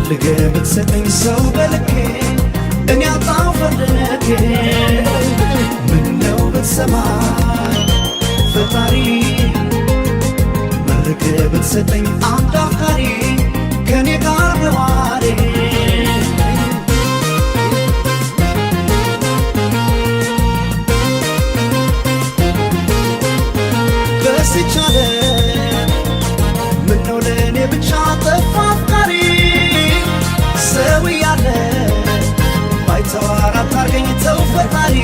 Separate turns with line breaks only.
ፈልገህ ብትሰጠኝ ሰው በልኬ፣ እኔ አጣው ፈልጌ። ምነው ብትሰማኝ ፈጣሪ፣ መርቀህ ብትሰጠኝ አንድ አፍቃሪ፣ ከኔ ጋር ነዋሪ። በዚች ዓለም ምነው ለእኔ ብቻ ጠፋ አፍቃሪ? ሰው እያለ ባይተዋር አታርገኝ ተው ፈጣሪ።